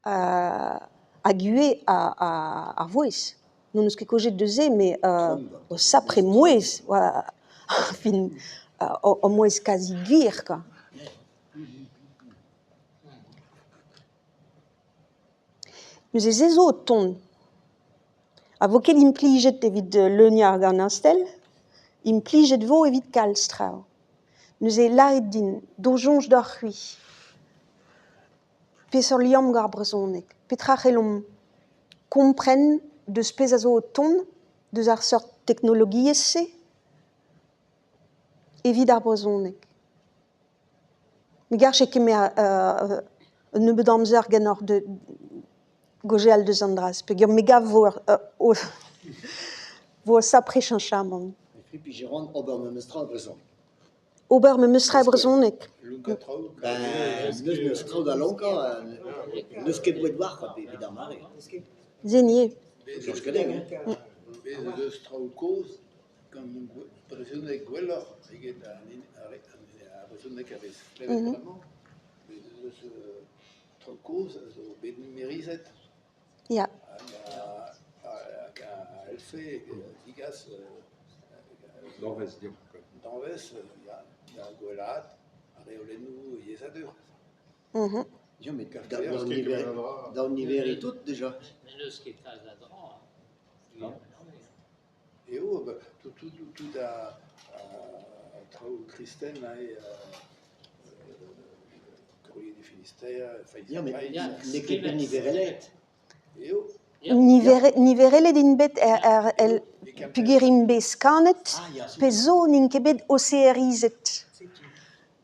Hag ivez ar vouezh. N'hon eus ket kaozeet deus se met ur sapre mouezh oa fin ur mouezh kazi gwir kwa. Neuze se zo o tont. Ha 'vo ket implijet evit leuniañ ar garnastell, implijet 'vo evit kalz traoù. Neuze lârit din, d'ho soñj deoc'h-c'hwi, peseurt liamm gant ar brezhoneg ? Petra c'hellomp kompren deus pezh a zo o tont deus ar seurt teknologiezh-se evit ar brezhoneg ? Me 'garfe kemer un nebeud amzer ganeoc'h da gaozeal deus an dra-se peogwir me 'gav 'vo ur vo sapre cheñchamant. E plij a ran ober memes tra e brezhoneg. Ober memes tra e brezhoneg. Ben, n'eus memes traoù da lonkañ, n'eus ket boued war evit ar mare. Se ivez. Soñj ket din, hein. Bez' ez eus traoù kozh gant brezhoneg gwelloc'h eget ar brezhoneg a vez klevet bremañ. Bez' ez eus traoù kozh a zo bet numerizet hag a c'hellfe degas Danvez deomp. Danvez da gwellaat ar reolennoù yezhadur. Ya, met da niveriñ tout déjà. N'eus ket kalz a dra. Hein. Eo, tout, tout, tout a, a traoù kristen eo Courrier du Finistère, Feiz Ya, met n'eo ket bet niverelaet. Eo. Niverelet int bet er, er, peogwir int bet skanet, pezh zo n'int ket bet OCR-izet.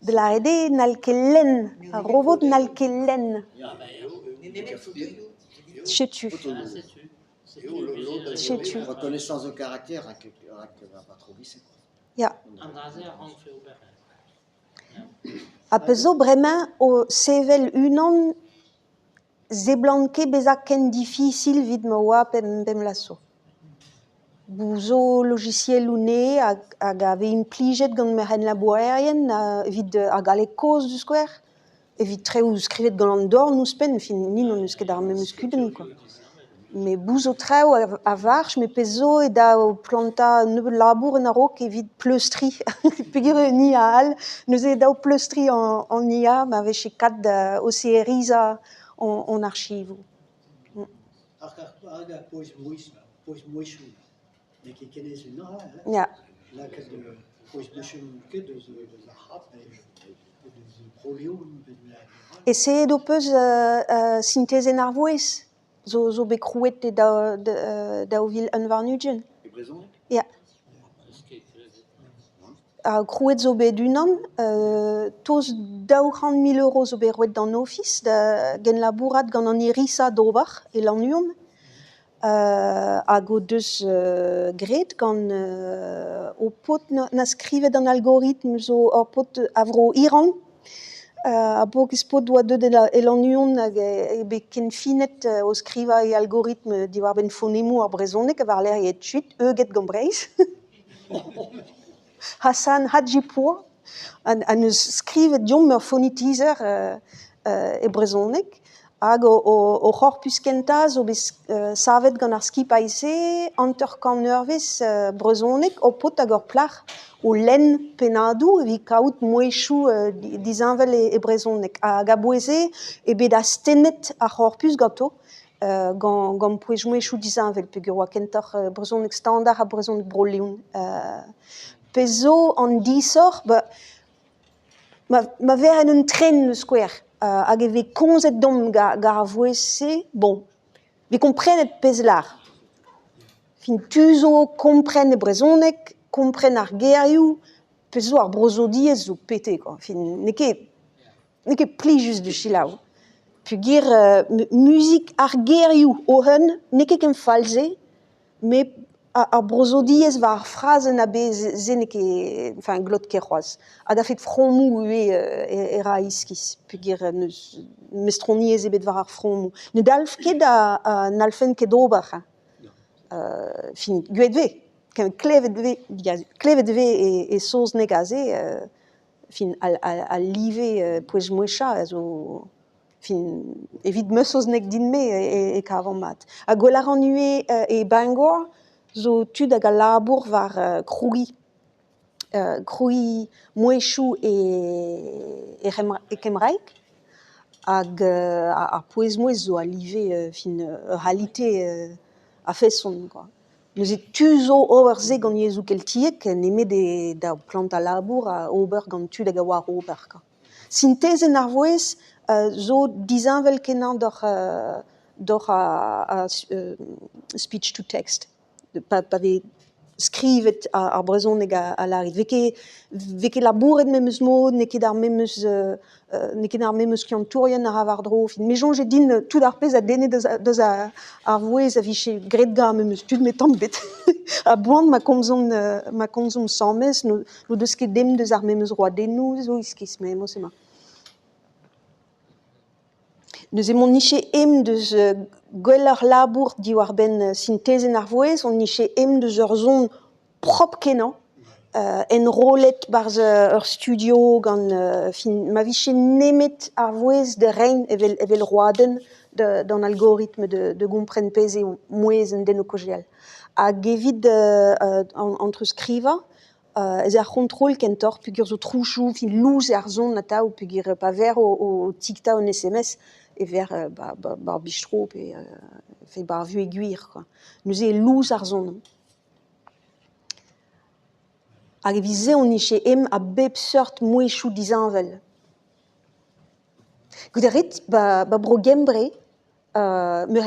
Da lâret eo n'hall ket lenn, ar robot n'hall ket lenn. Setu. Setu. Reconnaissance de caractère rak rak pas trop glissé. Ya. An dra-se a rankfe ober. Ha pezh zo bremañ o sevel unan seblant ket bezañ ken difisil evit ma oa pemp bloaz zo. Bout zo lojisieloù nevez hag a vez implijet gant ma c'henlabourerien evit ar galleg kozh da skouer. Evit traoù skrivet gant an dorn ouzhpenn, fin ni n'hon eus ket ar memes kudenn kwa. Met bout zo traoù a varch met pezh zo eo dav plantañ un nebeud labour en a-raok evit pleustriñ peogwir un IA all neuze eo dav pleustriñ an IA ma vefe kat da OCR-izañ hon archivoù. Hag ar pouez-mouezhioù N'eo ket ken aes unan, hein. Ya. Lakaat pouez-mouezhioù ket eus eus ar c'hab pe eus Bro-Leon pe Eseet ho peus sintezenn ar vouezh zo zo bet krouet e 2021? E brezhoneg? Ya. Ha krouet zo bet unan, tost 200 000 euro zo bet roet d'an Ofis da genlabourat gant an Irisa d'ober e Lannuon. Hag o deus graet gant ho paotr 'na skrivet an algoritm zo ur paotr a vro Iran. A-bourk paotr 'oa deuet e Lannuon hag eo bet kenfinet o skrivañ e algoritm diwar-benn fonemoù ar brezhoneg ha war-lerc'h eo kuit heuget gant Breizh. Hassan Hadjipour a neus skrivet deomp ur fonetizer e brezhoneg hag o c'horpus kentañ zo bet savet gant ar skipailh-se 50 eurvezh brezhoneg ur paotr hag ur plac'h o lenn pennadoù evit kaout mouezhioù disheñvel e brezhoneg hag a-bouez-se eo bet astennet ar c'horpus ganto gant gant pouez-mouezhioù disheñvel peogwir e oa kentoc'h brezhoneg standard ha brezhoneg Bro-Leon. Pezh zo an disoc'h, ba ma vez en un tren eus skouer hag e vez komzet deomp gant ar vouezh-se, bon, 'vez komprenet pezh 'lar. Fin tu zo kompren e brezhoneg, kompren ar gerioù, pezh zo ar brozodiezh zo pete kwa, fin n'eo ket N'eo ket plijus da selaou peogwir muzik ar gerioù o-un n'eo ket ken fall-se met ar brozodiezh war ar frazenn a-bezh se n'eo ket enfin glot ket c'hoazh. Hag a-fet fromoù ivez e ra iskis peogwir n'eus mestroniezh ebet war ar fromoù. Ne dalv ket n'hallfen ket ober hein. Fin gwraet 'vez, klevet 'vez klevet 'vez e saozneg aze. Fin al live pouez-mouezhañ a zo... Fin evit ma saozneg din-me e kavan mat. Ha gwell a ran ivez e Bangor zo tud hag a labour war krouiñ krouiñ mouezhioù e e kembraeg hag ar pouez-mouezh zo a-live fin ur c'halite a-feson kwa. Neuze tu zo ober se gant yezhoù keltiek nemet eo dav plantañ labour ha ober gant tud hag a oar ober kwa. Sintezenn ar vouezh zo disheñvel-kenañ doc'h doc'h ar speech to text pa vez skrivet ar brezhoneg a lârit. 'Vez ket 'vez ket labouret memes mod, n'eo ket ar memes n'eo ket ar memes skiantourien a ra war-dro. Me 'soñje din tout ar pezh a denne deus ar vouezh a vije graet gant ar memes tud met tamm ebet. A-boan ma komzont ma komzont asambles n'o deus ket den deus ar memes roadennoù zo iskis met mod-se emañ. Neuze m'hon dije ezhomm deus gwelloc'h labour diwar-benn sintezenn ar vouezh, hon dije ezhomm deus ur son propr-kenañ enrollet 'barzh ur studio gant fin ma vije nemet ar vouezh da reiñ evel evel roadenn d'an algoritm da gompren pezh eo mouezh an den o kaozeal. Hag evit an treuzskrivañ ez eo ar c'hontrol kentoc'h peogwir zo trouzoù, fin lous eo ar son atav peogwir pa vez o tiktañ un SMS e vez 'ba 'ba ar bistro pe 'ba ar vuhez gwir kwa. Neuze eo lous ar son. Hag evit se on dije ezhomm a bep seurt mouezhioù disheñvel. Gouzout a rit 'ba 'ba Bro-Gembre meur